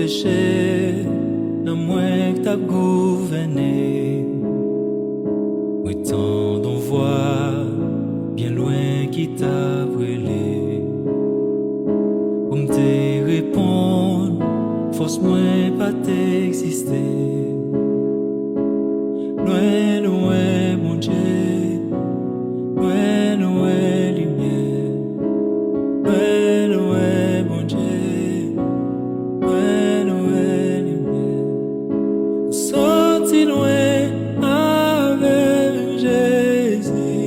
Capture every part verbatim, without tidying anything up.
Peche nan mwen k t ap gouvène. Mwen tande yon vwa byen lwen ki t ap rele. Pou m te reponn, fòs mwen pa t egziste. Lwen, lwen, Bondye, lwen, lwen, limyè. Lwen, lwen, Bondye, lwen, lwen, limyè. Ou soti lwen avè m, Jezi.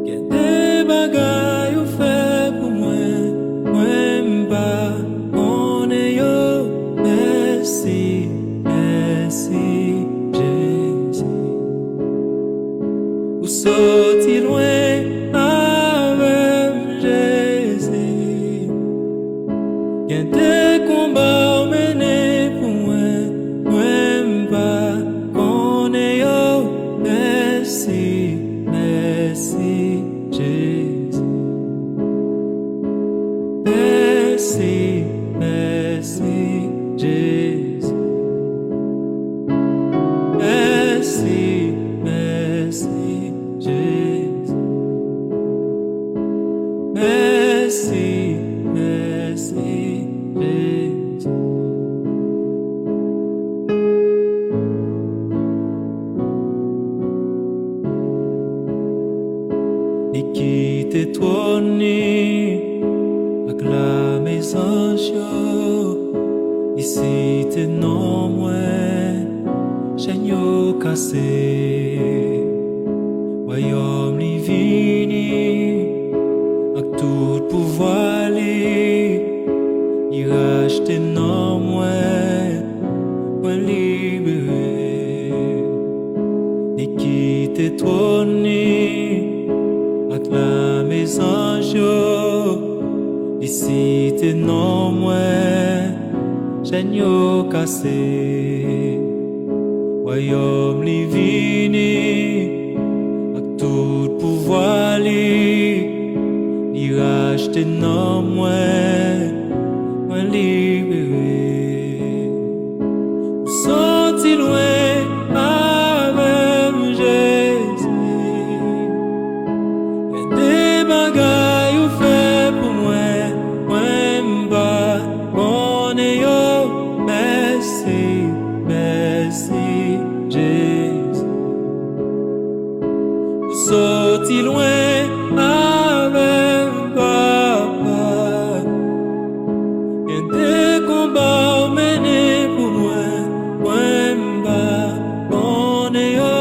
Gen de bagay ou fè pou mwen, mwen m pa konnen yo. Mèsi, mèsi, Jezi. Ou soti lwen avè m, Jezi. Gen de konba ou mennen pou mwen, mwen m pa konnen yo. Mèsi, mèsi, Jezi. Mèsi, mèsi, Jezi. Mèsi, mèsi, Jezi. Mèsi, mèsi, Jezi. Li kite twòn li ak lame zanj yo. Li site non mwen, chèn yo kase. Wayòm li vini ak tout pouvwa li. Li rachte non mwen, mwen libere. Li kite twòn li ak lame zanj yo. Li site non mwen, chèn yo kase. Wayòm li vini ak tout pouvwa li. Li rachte non mwen, mwen libere. Ou soti lwen avè m, Jezi. Gen de bagay ou fè pou mwen, mwen m pa konnen yo. Mèsi, mèsi, Jezi. Ou soti lwen avè m, Papa. Gen de konba ou mennen pou mwen, mwen m pa konnen yo.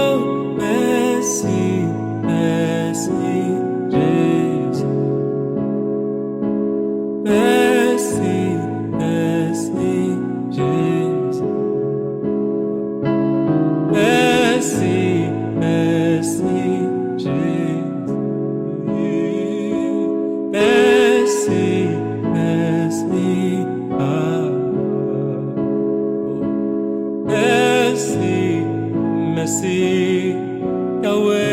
Mèsi, mèsi, Jezi. Mèsi, mèsi, Jezi. Mèsi, mèsi, Jezi. Mèsi, mèsi, Papa. Mèsi, mèsi, Yahweh.